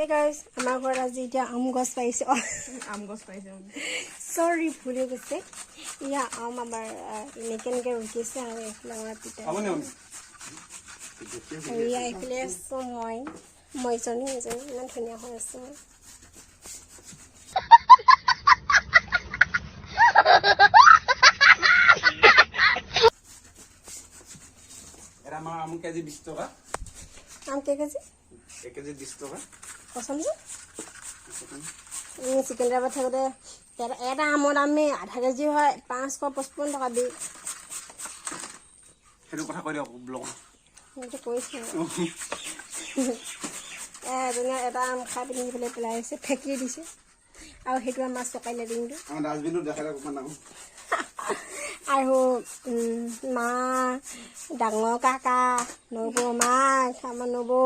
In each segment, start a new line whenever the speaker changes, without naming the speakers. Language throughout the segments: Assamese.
হে গাইজ, আমাৰ ঘৰত আজি এতিয়া আম গছ পাইছে।
আম গছ পাইছে।
চৰি, ভুল হৈ গৈছে। ইয়া আম আমাৰ এনেকে এনেকে ৰুকিছে আৰু এইফালে আমাৰ পিতা আৰু ইয়া এইফালে আছোঁ মই। মইজনী এজনী ইমান ধুনীয়া হৈ আছোঁ মই।
আমাৰ আম কেজি 20 টকা।
আম কেই কেজি?
এক কেজি 20 টকা।
কচোন, চিকেন্দ্ৰাবাদ থাকোঁতে এটা আমৰ দামে আধা কেজি হয় 555 টকা দি।
সেইটো কথা কৈ দিয়ক ব্লগ।
সেইটো কৈছোঁ। এজনে এটা আম খাই পিনি পেলাই পেলাই আহিছে, ফেকি দিছে। আৰু সেইটো আমাৰ চকাই লেটিংটো।
আমাৰ ডাষ্টবিনটো দেখাই দিয়ক অকণমান ডাঙৰ।
আৰু মা, ডাঙৰ কাকা, নবৌ, মাক, আমাৰ নবৌ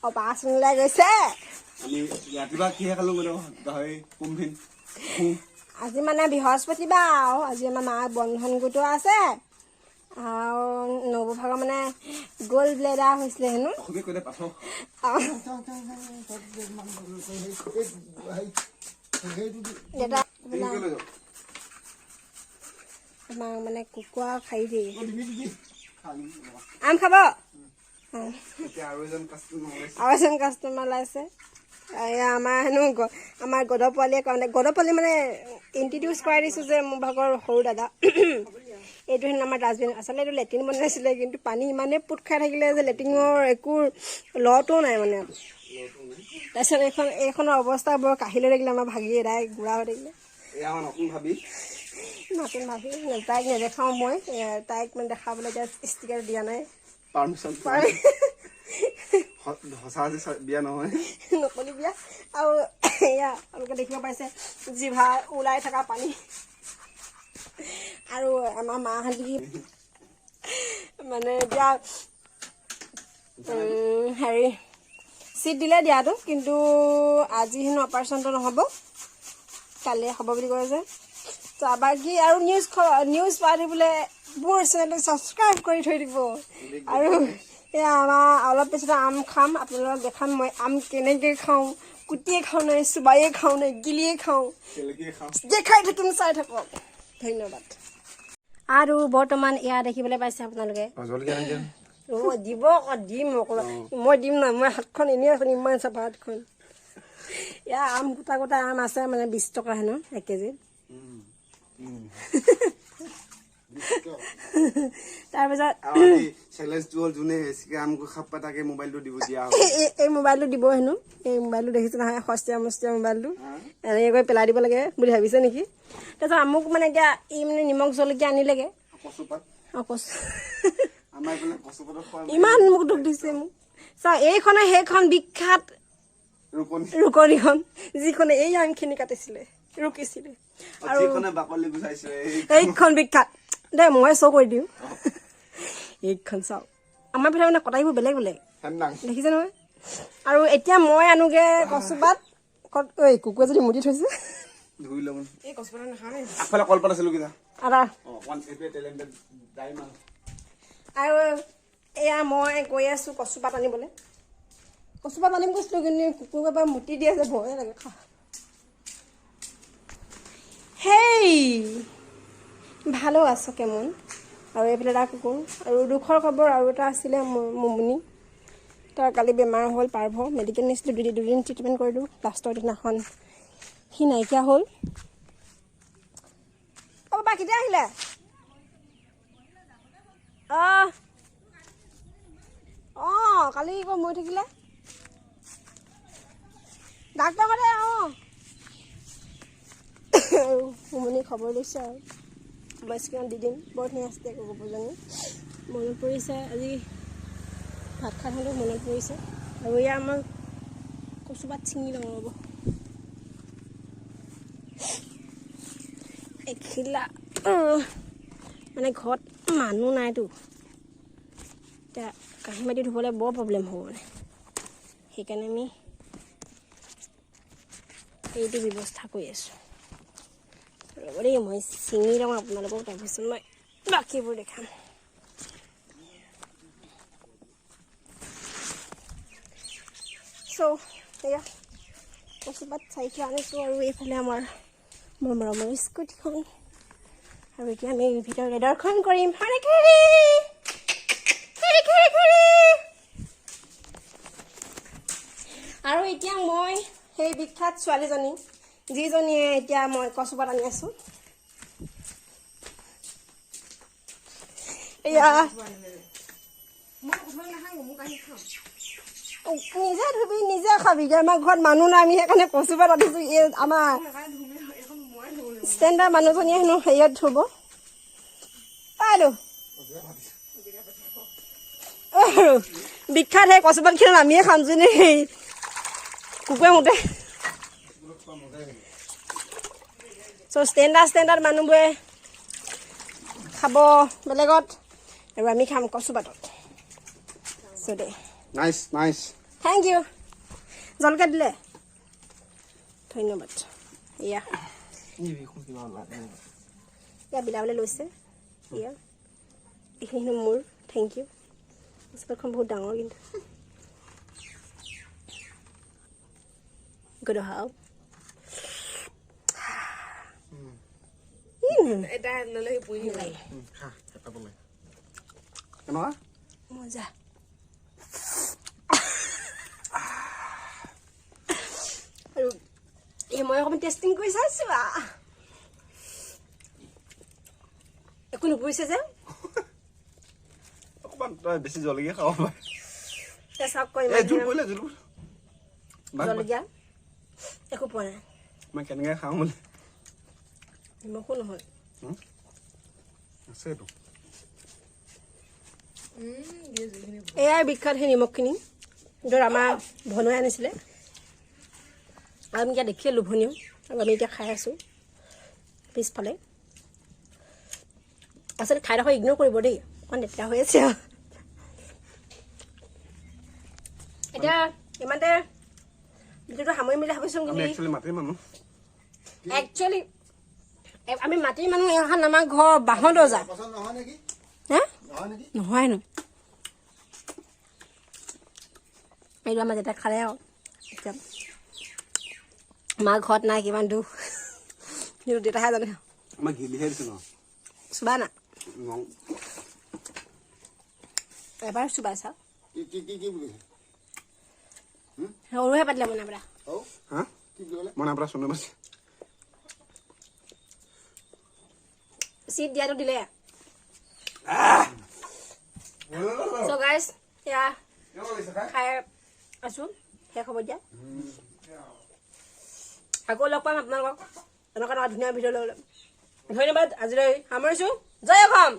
অপাৰেশ্যন ওলাই গৈছে।
আমি ৰাতিপুৱা কিহে খালোঁ বোলো? গাহৰি কুম্ভিন।
আজি মানে বৃহস্পতিবাৰ আৰু আজি আমাৰ মাক বন্ধন গোটোৱা আছে। আৰু নবৌ ভাগৰ মানে গ'ল্ড ব্লেডাৰ হৈছিলে হেনো।
অসমীয়া কৈ দে পাথৰ।
দেউতা
লৈ যাওক।
আমাক মানে কুকুৰা খাই দিয়ে। আম খাব?
এতিয়া আৰু এজন কাষ্টমাৰ ওলাইছে।
আৰু এজন কাষ্টমাৰ ওলাইছে। এয়া আমাৰ হেনো আমাৰ গদৰ পোৱালীয়ে কওঁ, গদৰ পোৱালি মানে ইণ্ট্ৰডিউচ কৰাই দিছোঁ যে মোৰ ভাগৰ সৰু দাদা। এইটো হেনো আমাৰ ডাষ্টবিন। আচলতে এইটো লেট্ৰিন বনাইছিলে, কিন্তু পানী ইমানেই পোত খাই থাকিলে যে লেট্ৰিনৰ একো লটোও নাই মানে। তাৰপিছত এইখনৰ অৱস্থা বৰ কাহিল হৈ থাকিলে, আমাৰ ভাগি এদাই গুড়া হৈ থাকিলে।
এয়া আমাৰ নতুন ভাবি।
নতুন ভাবি, তাইক নেদেখাওঁ মই। তাইক মানে দেখাবলৈ এতিয়া ষ্টিকাৰ দিয়া নাই।
পাৰ্মিশ্যন। সঁচা সঁচি বিয়া নহয়।
নকলি বিয়া। আৰু এয়া আপোনালোকে দেখিব পাইছে জিভা ওলাই থকা পানী। আৰু আমাৰ মাহঁতি মানে এতিয়া হেৰি চিট দিলে দিয়াটো, কিন্তু আজি হেনো অপাৰেশ্যনটো নহ'ব, কালিয়ে হ'ব বুলি কৈ আছে। তো বাকী আৰু নিউজ পাই থাকিবলৈ মোৰ চেনেলটো ছাবস্ক্ৰাইব কৰি থৈ দিব। আৰু এয়া আমাৰ অলপ পিছতে আম খাম, আপোনালোকক দেখাম মই আম কেনেকৈ খাওঁ, কুটিয়ে খাওঁ নে চুবাইয়ে খাওঁ নে গিলিয়ে খাওঁ।
কেনেকৈ খাওঁ।
দেখাই থাকিম, চাই থাকক। ধন্যবাদ। আৰু বৰ্তমান এয়া দেখিবলৈ পাইছে আপোনালোকে।
জলকীয়া আনি দিয়া।
অ', দিব আকৌ, দিম আকৌ। মই দিম নাই, মই হাতখন এনেই এখন ইমান চাফা হাতখন। এয়া আম গোটা গোটা আম আছে মানে 20 টকা হেনো এক কেজি। তাৰপিছত
আৰু আজি চেলেঞ্জটো হ'ল যোনে বেছিকে আম খাব পায় তাকে মোবাইলটো দিব দিয়া হ'ব।
এই মোবাইলটো দিব হেনো। এই মোবাইলটো দেখিছে নহয়, সস্তীয়া মস্তীয়া মোবাইলটো এনেকৈ কৰি পেলাই দিব লাগে বুলি ভাবিছে নেকি? তাৰপিছত আমুক মানে এতিয়া ই মানে নিমখ জলকীয়া আনিলেগে।
কচুপাত।
অ, কচু।
আমাৰ এইফালে কচুপাতত খোৱা।
ইমান মোক দুখ দিছে মোক। চাওঁ, এইখনে সেইখন বিখ্যাত
ৰুকনি।
ৰুকনিখন, যিখনে এই আমখিনি কাটিছিলে, ৰুকিছিলে। আৰু
যিখনে বাকলি গুচাইছিলে এই
এইখন বিখ্যাত দে, মই শ্ব' কৰি দিওঁ। এইখন চাওক, আমাৰ ফালে মানে কটাৰীবোৰ বেলেগ বেলেগ।
হেন্দাং।
দেখিছে নহয়? আৰু এতিয়া মই আনোগে কচুপাত। ক'ত ঐ কুকুৰে যদি মুতি থৈছে।
ধুই ল'ব।
এই কচুপাত নাখাওঁ নে?
আগফালে কলপাত আছিলো কিটা।
আদা।
অ, অকণমান এইটোৱে টেলেণ্টেড দাই মানুহ।
আৰু এয়া মই গৈ আছোঁ কচুপাত আনিবলৈ। কচুপাত আনিম কৈছিলোঁ, কিন্তু কুকুৰে পৰা মুতি দিয়ে যে ভয়ে লাগে। খা হেই, ভালো আছ কেমন? আৰু এইফালে এটা কুকুৰ। আৰু দুখৰ খবৰ আৰু এটা আছিলে, মোৰ মুমুনি, তাৰ কালি বেমাৰ হ'ল, পাৰ্ভ। মেডিকেল নিছিলোঁ, দুদিন দুদিন ট্ৰিটমেণ্ট কৰিলোঁ, লাষ্টৰ দিনাখন সি নাইকিয়া হ'ল। অ' বাবা, কেতিয়া আহিলে? অঁ অঁ, কালি আকৌ মৰি থাকিলে ডাক্তৰ ঘৰতে। অঁ, আৰু মুমুনি খবৰ লৈছে আৰু মই স্ক্ৰীণত দি দিম। বৰ ধুনীয়া আছিলে কুকুৰজনী। মনত পৰিছে, আজি ভাত খাই থাকোঁতে মনত পৰিছে। আৰু এয়া আমাৰ কচুপাত ছিঙি লওঁ, ৰ'ব। এখিলা মানে ঘৰত মানুহ নাইতো এতিয়া, কাঁহী বাতি ধুবলৈ বৰ প্ৰব্লেম হ'ব মানে, সেইকাৰণে আমি এইটো ব্যৱস্থা কৰি আছোঁ। ৰ'ব দেই, মই ছিঙি লওঁ আপোনালোকক, তাৰপিছত মই বাকীবোৰ দেখাম। চ' এয়া কচুপাত চাইকেল আনিছোঁ আৰু এইফালে আমাৰ মোৰ মৰমৰ স্কুটিখন। আৰু এতিয়া আমি ভিতৰলৈ দৰ্শন কৰিম। হৰে খেৰি খেৰি খেৰি খেৰি। আৰু এতিয়া মই সেই বিখ্যাত ছোৱালীজনী, যিজনীয়ে এতিয়া মই কচুপাত আনি আছোঁ। এয়া নিজে ধুবি, নিজে খাবি। আমাৰ ঘৰত মানুহ নাই, আমি সেইকাৰণে কচুপাত আনিছোঁ। এই আমাৰ ষ্টেণ্ডাৰ্ড মানুহজনীয়ে হেনো হেৰিয়ত ধুব। পালো বিখ্যাত সেই কচুপাতখিনি আমিয়ে খাম, যোনে সেই কুকুৰে মোতে। চ' ষ্টেণ্ডাৰ্ড মানুহবোৰে খাব বেলেগত আৰু আমি খাম কচুপাতত। চ' দে।
Nice nice.
Thank you. জলকীয়া দিলে, ধন্যবাদ। এয়া এয়া বিলাবলৈ লৈছে। এয়া এইখিনি মোৰ, thank U. কচুপাতখন বহুত ডাঙৰ কিন্তু। গদহাও। মজা। আৰু এই মই অকণমান টেষ্টিং কৰি চাইছোঁ। একো নুপুৰিছে যে।
অকণমান তই বেছি জলকীয়া খাব পাৰ।
জলকীয়া একো পোৱা নাই।
মই কেনেকৈ খাওঁ বুলি।
নিমখো নহয়।
আছে এইটো।
এয়াই বিখ্যাত সেই নিমখখিনি, য'ত আমাৰ ভনুৱাই আনিছিলে। আৰু আমি এতিয়া দেখিয়ে লোভনীয় আৰু আমি এতিয়া খাই আছোঁ পিছফালে। আচলতে ঠাইডোখৰ ইগন'ৰ কৰিব দেই, অকণ লেতেৰা হৈ আছে। এতিয়া ইমানতে ভিডিঅ'টো সামৰিম বুলি ভাবিছোঁ। একচুৱেলি আমি মাটিৰ মানুহ। এইখন আমাৰ ঘৰ বাঁহৰ দৰ্জা। হা নহয় নো, এইটো আমাৰ দেউতাক খালে আৰু এতিয়া মা ঘৰত নাই, কিমান দুখ কিন্তু দেউতাহে জানে। চুবা না এবাৰ চুবাই চাওঁ। সৰুহে পাতিলে মনা পৰা। চিট দিয়াটো দিলে। চ' গাইজ, এয়া খাই আছোঁ, শেষ হ'ব দিয়া। আকৌ লগ পাম আপোনালোকক এনেকুৱা ধুনীয়া ভিডিঅ' লৈ। ধন্যবাদ, আজিলৈ সামৰিছোঁ। জয় অসম।